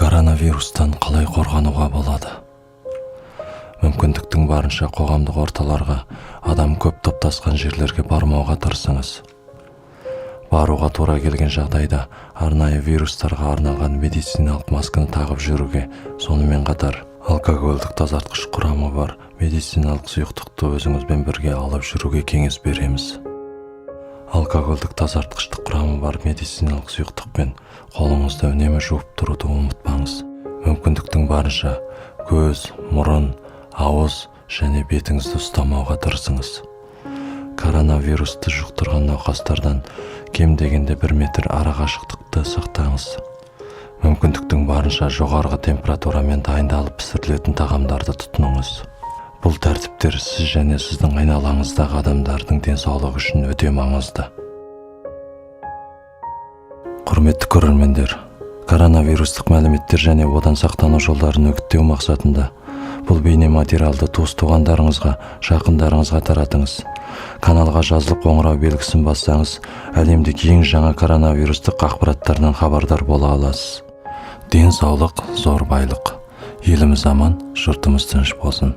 Коронавирустан қалай қорғануға болады? Мүмкіндіктің барынша қоғамдық орталарға, адам көп топтасқан жерлерге бармауға тырысыңыз. Баруға тура келген жағдайда арнайы вирустарға арналған медициналық масканы тағып жүруге, сонымен қатар алкогольдік тазартқыш құрамы бар медициналық сұйықтықты өзіңізбен бірге алып жүруге кеңес береміз. Алкогольдік тазартқыштық құрамы бар медициналық сұйықтықпен қолыңызды үнемі жуып тұруды ұмытпаңыз. Мүмкіндіктің барынша көз, мұрын, ауыз және бетіңізді ұстамауға тырысыңыз. Коронавирусты жұқтырған науқастардан кем дегенде 1 метр арақашықтықты сақтаңыз. Мүмкіндіктің барынша жоғарғы температурамен дайындалып пісірілетін тағамдарды тұтыныңыз. Бұл тәртіптер сіз және сіздің айналаңыздағы адамдардың денсаулығы үшін өте маңызды. Құрметті көрермендер, коронавирустық мәліметтер және одан сақтану жолдарын үгіттеу мақсатында бұл бейнематериалды туыс туғандарыңызға, жақындарыңызға таратыңыз. Каналға жазылып, қоңырау белгісін бассаңыз, әлемдегі ең жаңа коронавирустық ақпараттардан хабардар бола аласыз. Денсаулық – зор байлық. Еліміз аман, жұртымыз тыныш болсын.